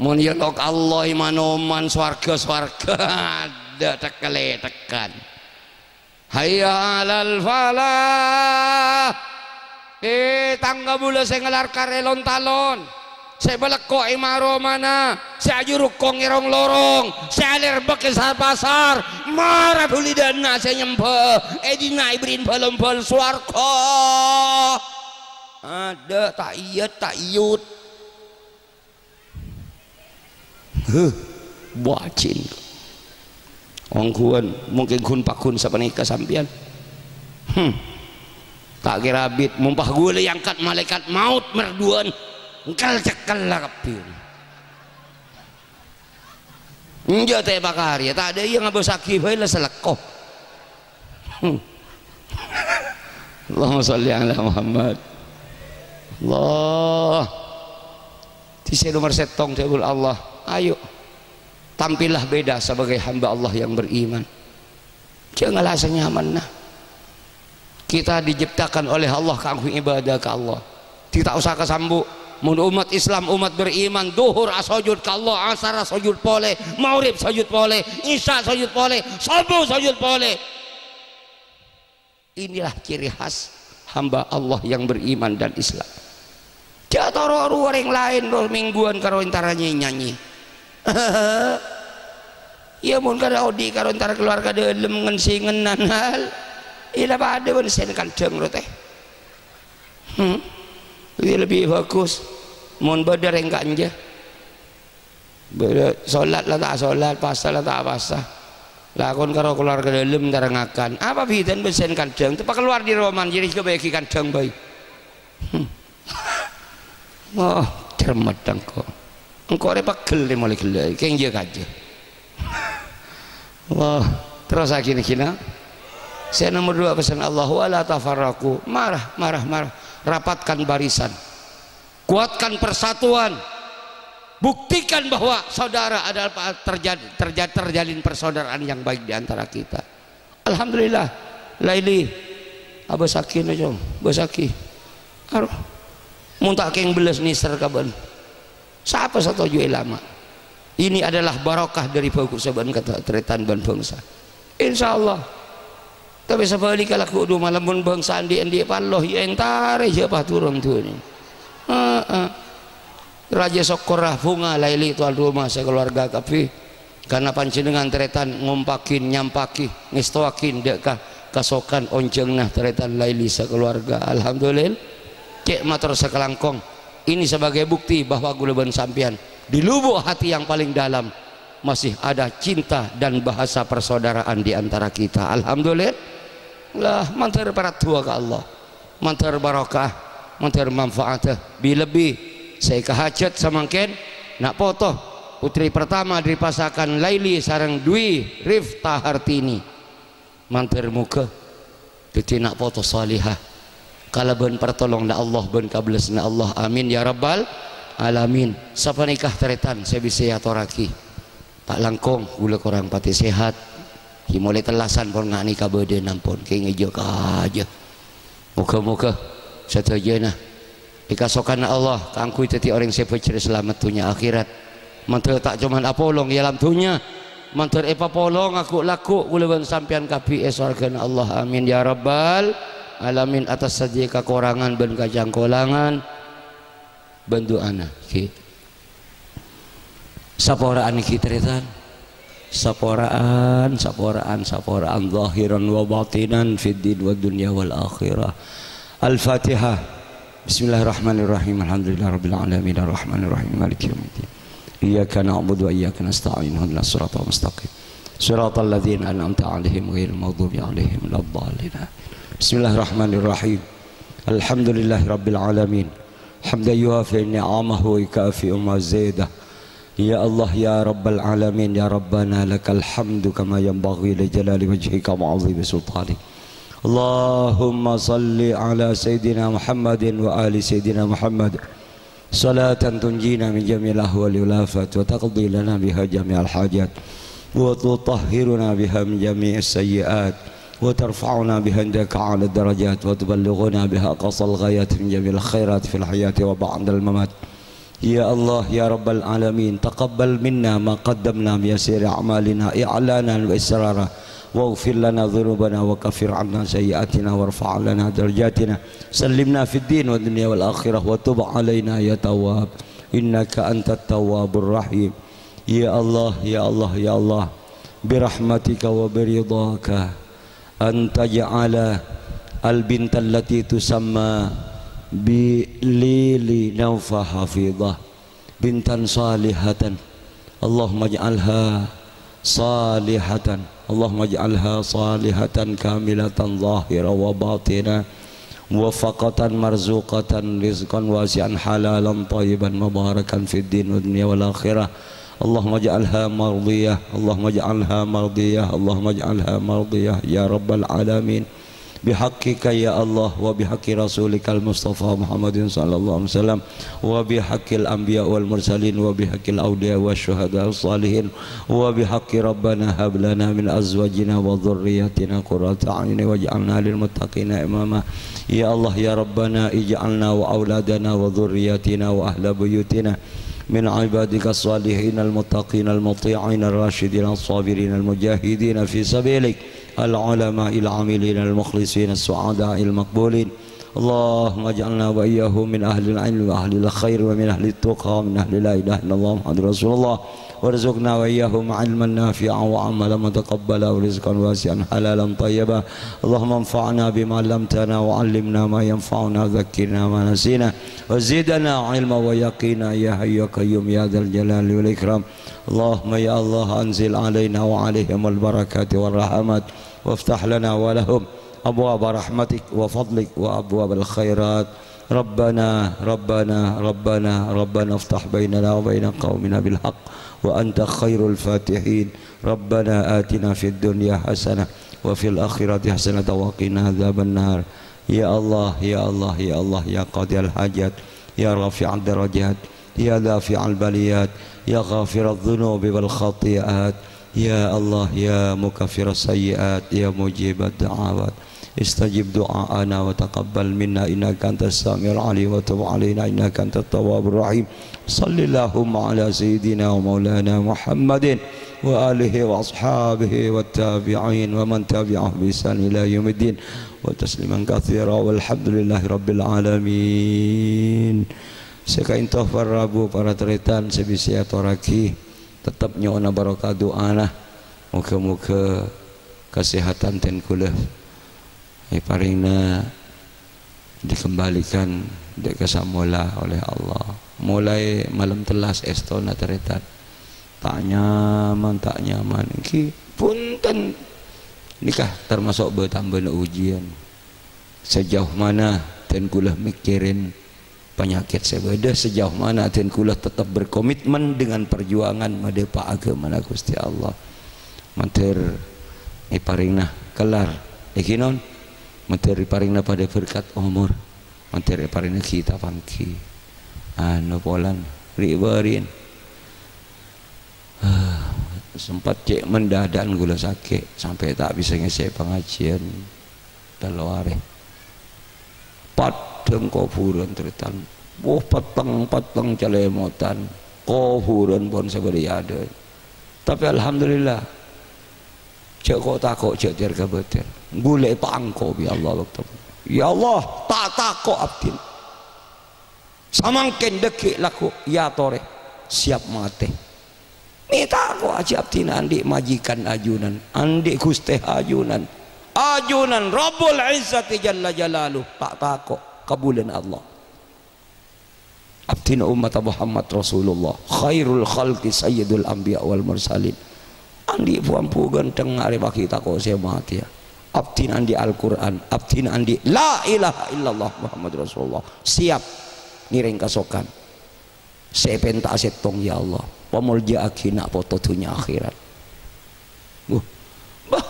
Mon yâ lok Allah, manoman sowarghâ-sowarghâ, dâ' tekkel-ètekkan. Hayya 'alal falah. Eh, tang kabulâ sè ngalarkar è lon-talon. sè malèkko è ma-romana, sè ajurukong è rong-lorong, sè alèrbâk è sar-pasar, mara dhuli dâ' enna' sè nyembhâ, è dinna' èberri'in bhâl-ombhâl sowarghâ. Adâ' ta' iyât, ta' iyut. Huh, bâjing. Ongghuwân, mungkin ghun-paghun sapanèka sampèyan. Hmm. Ta' kèra abit, mon pas ghulâ èangkat malaèkat maot mardhuwâ'ân, engkel-cekkel la kabbhi. Enjâ' ta' èpakarè, ta' adâ' iyâ ngabâsaghi bhâi la salèkko. Hmm. Allahumma sholli ala Muhammad. Allah. Di sè nomer sèttong dhâbuna Allah, ayo, tampillah beda sebagai hamba Allah yang beriman. Jhâ' ngala' sè nyamanna. Kita diciptakan oleh Allah kaangghuy ibadah ka Allah. Di ta' osa kasambu'. Mon ommat Islam, ommat beriman, dhuhur asojud ka Allah, asar asojud polè, maghrib sojud polè, isya sojud polè, sobbhu sojud polè. Inilah ciri khas hamba Allah yang beriman dan Islam. Jhâ' toro' rowa orèng laèn ro mèngguwân karo entara nyanyi-nyanyi. Iyâ, mon kara odi' karo entara kalowarga dâlem ngen-sèngenan hal. Ila padâ bân sèn kandhâng ro tè. Hmm. Lebbi, lebbi bagus. Mon bâdâ rèng ka'enjâ. Bâdâ solat la ta' solat, pasa la ta' pasa. Lakon karo kalowarga dâlem entara ngakan. Apa bhidhâna bân sèn kandhâng? Teppa' kalowar dâri roma, jârèya ghâbâyaghi kandhâng bhâi. Hmm. Oh, cermet engko'. Engko' rè pegghel rè molaè ghellâ', kèng jâ kajâ. Allah, terrosaghi nèka. Sè nomer dua pesan Allah, "Wa la tafarraqu." Marah, marah, marah. Rapatkan barisan. Kuatkan persatuan. Buktikan bahwa saudara adalah pa-, terjadi, terja-, terjalin persaudaraan yang baik di antara kita. Alhamdulillah, Laili abâsaghi, no, Cong, bâsaghi. Aroh, mon ta' kèng bellas nèser ka bâ'na. Sapa satoju è lama? Ini adalah barokah dâri bhâghusâ bâ'na kata-, tarètan bân bhângsa. Insyaallah. Tapè sabhâligghâ lagghu' du malem mon bhângsa andi'-andi' parlo, ya entarè jhâ' pas turun dunnya. Heeh. Rajâ sokkorra bhunga Laili towan roma sakalowarga kabbhi. Karna panjhennengngan tarètan ngompaghi, nyampaghi, ngèstowaghi dâ' ka kasokan onjhângnga tarètan Laili sakalowarga. Alhamdulillah. Cè' mator sakalangkong. Ini sebagai bukti bahwa kaulâ bân sampèyan di lubuk hati yang paling dalam masih ada cinta dan bahasa persaudaraan di antara kita. Alhamdulillah. Mandhâr paradduwâ ka Allah. Mandhâr barokah, mandhâr manfaat, bi-, lebbi sè èkahajhât samangkèn, na' poto, putri pertama dâri pasakan Laili sareng Dwi Rifta Hartini. Mandhâr moghâ dhâddhi na' poto salihah kalabân partolonganna Allah bân kabellassanna Allah. Amin ya rabbal alamin. Sapanèka tarètan sè bisa èatorraghi. Pa' langkong kaulâ korang patè sehat. Ghi' molaè tellasan pon nga' nèka bâdâna ampon, kèng jhâ' kajâ. Moghâ-moghâ sadhâjâna èkasokanna Allah kaangghuy dhâddhi orèng sè bhâjhrâ salamet dhunnya akhèrat. Mandhâr ta' coma apolong è alam dhunnya, mandhâr èpapolong ghu-lagghu' kaulâ bân sampèyan kabbhi è sowarghâna Allah. Amin ya rabbal alamin. Atas sadhâjâ kakorangan bân kacangkolangan, bân du'ana, ghi. Sapora'an ghi, tarètan. Sapora'an, sapora'an, sapora'an. Zahiran wa batinan, fid din wa dunya wal akhirah. Al-Fatihah. Bismillahirrahmanirrahim. Alhamdulillahirabbil alamin. Arrahmanirrahim. Maliki yaumiddin. Iyyaka na'budu wa iyyaka nasta'in. Ihdinas siratal mustaqim. Siratal ladzina an'amta 'alaihim ghairil maghdubi 'alaihim waladdallin. Bismillahirrahmanirrahim. Alhamdulillahirabbil alamin. Hamdan yuwafi ni'amahu wa yukafi'u mazidah. Ya Allah, ya Rabbal alamin, ya Rabbana, lakal hamdu kama yanbaghi li jalali wajhika wa 'azimi sultanik. Allahumma shalli ala Sayyidina Muhammadin wa ali Sayyidina Muhammad. Salatan tunjina min jami'il ahwali wal afat, wa taqdi lana biha jami'al hajat, wa tutahhiruna biha min jami'is sayyi'at, wa tarfa'una biha indaka a'la darajat, wa tuballighuna biha aqsal ghayat min jami'il khairat fil hayati wa ba'dal mamat. Ya Allah, ya Rabbal alamin, taqabbal minna ma qaddamna min yasiri a'malina i'lanan wa israra, waghfir lana dzunubana wa kaffir 'anna sayyi'atina warfa' lana darajatina. Sallimna fid din wa dunya wal akhirah wa tub 'alaina ya Tawwab. إنك أنت التواب الرحيم. يا الله، يا الله، يا الله، برحمتك وبرضاك أن تجعل البنت التي تسمى بليلي نوفا حفيظة بنتا صالحة. اللهم اجعلها صالحة، اللهم اجعلها صالحة كاملة ظاهرة وباطنة، موفقة مرزوقة رزقا واسعا حلالا طيبا مباركا في الدين والدنيا والآخرة. اللهم اجعلها مرضية، اللهم اجعلها مرضية، اللهم اجعلها مرضية يا رب العالمين. بحقك يا الله، وبحق رسولك المصطفى محمد صلى الله عليه وسلم، وبحق الأنبياء والمرسلين، وبحق الأولياء والشهداء والصالحين، وبحق ربنا هب لنا من أزواجنا وذرياتنا قرة أعين واجعلنا للمتقين إماما. يا الله يا ربنا، اجعلنا وأولادنا وذرياتنا وأهل بيوتنا من عبادك الصالحين المتقين المطيعين الراشدين الصابرين المجاهدين في سبيلك، العلماء العاملين المخلصين السعداء المقبولين. اللهم اجعلنا وإياهم من أهل العلم وأهل الخير ومن أهل التقى ومن أهل لا إله إلا الله محمد رسول الله. وارزقنا وإياهم علما نافعا وعملا متقبلا ورزقا واسعا حلالا طيبا. اللهم انفعنا بما علمتنا وعلمنا ما ينفعنا وذكرنا ما نسينا وزدنا علما ويقينا يا حي يا قيوم يا ذا الجلال والإكرام. اللهم يا الله أنزل علينا وعليهم البركات والرحمات وافتح لنا ولهم أبواب رحمتك وفضلك وأبواب الخيرات. ربنا، ربنا، ربنا، ربنا افتح بيننا وبين قومنا بالحق وأنت خير الفاتحين. ربنا آتنا في الدنيا حسنة وفي الآخرة حسنة وقنا عذاب النار. يا الله، يا الله، يا الله، يا قاضي الحاجات، يا رافع الدرجات، يا دافع البليات، يا غافر الذنوب والخطيئات، يا الله، يا مكفر السيئات، يا مجيب الدعوات، استجب دعاءنا وتقبل منا إنك أنت السميع العليم وتب علينا إنك أنت التواب الرحيم. صل اللهم على سيدنا ومولانا محمد وآله وأصحابه والتابعين ومن تبعهم بإحسان إلى يوم الدين وتسليما كثيرا والحمد لله رب العالمين. Sè kaènto para rabu, para tarètan sè bisa èatorraghi, tettep nyo'ona barokah du'ana. Moghâ-moghâ kasèhadhân dhân kaulâ èparèngana dikembalikan dâ' ka samola oleh Allah. Molaè malem tellas èstona tarètan. Ta' nyaman, ta' nyaman. Èngghi, bhunten. Nèka tamaso' bâ-, tambâna ujian. Sejauh mana dhân kaulâ mèkkèrè panyakèt sè bâdâ, sejauh mana dhân kaulâ tetep berkomitmen dengan perjuangan madhâpa' aghâmana Ghustè Allah. Mandhâr èparèngana kellar, èngghi non? Mandhâr èparèngana padâ berkat omor. Mandhâr èparèngana ghi ta' pangghi. Anu polana, ri'-bâri'na. Sempat cè' mandâdâ'ân kaulâ sakè', sampè' ta' bisa ngèssè'è pangajiân tello arè. Paddhâng kobhurân, tarètan. Wah, petteng-petteng calèmotan. Kobhurân pon sè bâdâ è adâ'. Tapè alhamdulillah, jhâ' ko'-tako', jhâ' ter-kabâter. Ghulâ èpangko bi' Allah bâkto. Ya Allah, ta' tako' abdhina. Samangkèn dhâggi' lagghu èatorè, siap matè. Mè' tako' ajiyâ abdhina andi' majikan ajunan, andi' ghustè ajunan. Ajunan Rabbul Izzati Jalla Jalaluh, ta' tako' kabulâna Allah. Abdhina ommatta Muhammad Rasulullah, khairul khalqi sayyidul anbiya wal mursalin. Andi' bu-ambu ghântheng arè paghi tako' sè matèya. Abdhina andi' Al-Qur'an, abdhina andi' la ilaha illallah Muhammad Rasulullah. Siap ngèrèng kasokan. Sè èpènta'a sèttong, ya Allah, pamoljâ'âghi na' poto dhunnya akhèrat. Wah, bah,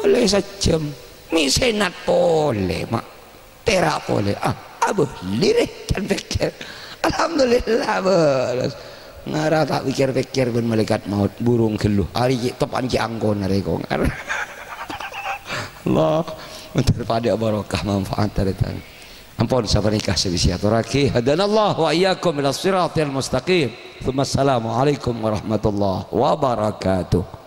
ollè sajjhâm. Mè' sènat polè, Ma'. Tèra' polè. Ah, abâli rè, can pèkkèr. Alhamdulillah, bârâs. Ngara ta' pèkkèr-pèkkèr bân malaèkat maot, burung ghâllu. Arè cè' teppan cè' angkona rè, kong. Allah, mandhâr padâ barokah manfaat tarètan. Ampon sapanèka sè bisa èatorraghi. Hadanallah wa iyyakum ila siratil mustaqim. Tsumma assalamualaikum warahmatullahi wabarakatuh.